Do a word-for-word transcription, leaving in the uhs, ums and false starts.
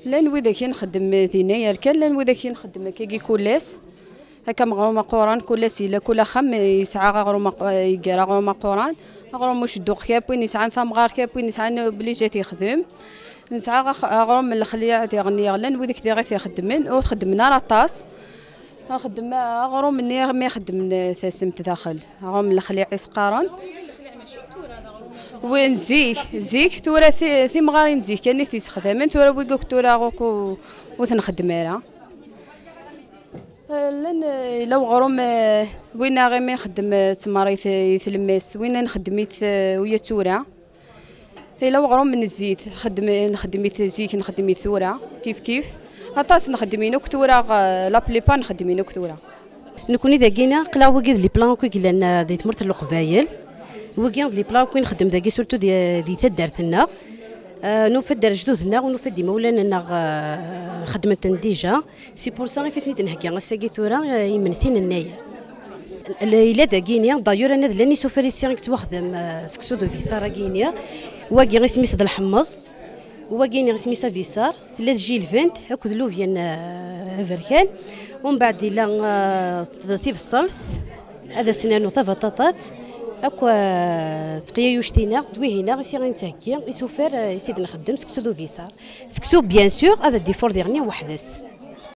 Llan widak i nxeddem dinna yerkan, llan widak i nxeddem akkagi kul ass. Akka am aɣrum aquran, kul ass yella, kul axxam yesɛa aɣrum aqu-, yeggar aɣrum aquran. Aɣrum ucedduq kap, win yesɛan tamɣart kap, win yesɛan obligé ad t-yexdem. Nesɛa ax-, aɣrum n lexliɛ diɣen yeɣlan, widak diɣ i t-ixeddmen, ur t-xeddmen ara aṭas. Axeddem aɣrum-nni mi xeddmen tasemt daxel, aɣrum n lexliɛ i s-qqaren. Win zik, zik, tura ti-, timɣarin zik kan i t-issexdamen, tura wigi akk tura akk ur, ur t-nxeddem ara. Llan, eh, yella uɣrum, eh, win aɣimi nxeddem, eh, ttmer i t-, i tlemmast, win nxeddem-it, eh, uya tura. Yella uɣrum n zzit, xeddem-, nxeddem-it zik, nxeddem-it tura, kif kif. Aṭas nxeddem-in akk tura, eh, la plupart nxeddem-in akk tura. Nekkni dagina, qleɣ wigi d les plans akk i yellan, eh, di tmurt n Leqbayel. Wigi d les plans akk i nxeddem dagi, surtout di, di taddart-nneɣ. Eh, nufa-d ar lejdud-nneɣ, nufa-d imawlan-nneɣ, eh, xeddmen-ten déjà. C'est pour ça i ten-id-nhegga ass-agi tura, eh, imensi n Yennayer. L-, yella dagini, d'ailleurs, anad llan isufar isi i yettwaxdem, eh, seksu d ubisar-agini. Wagi isem-is d lḥemmeẓ, wagini isem-is abisar, tella d jilbent akked lubyan, eh, aberkan. Umbeɛd yella, eh, t-, tibṣelt, ad as-nernu tabaṭaṭat, akk, eh, teqyayuct-ina, d wihina isi i nettheggi isufar, eh, isi d-nxeddem seksu d ubisar. Seksu, bien sûr, ad d-ifur diɣen weḥd-s.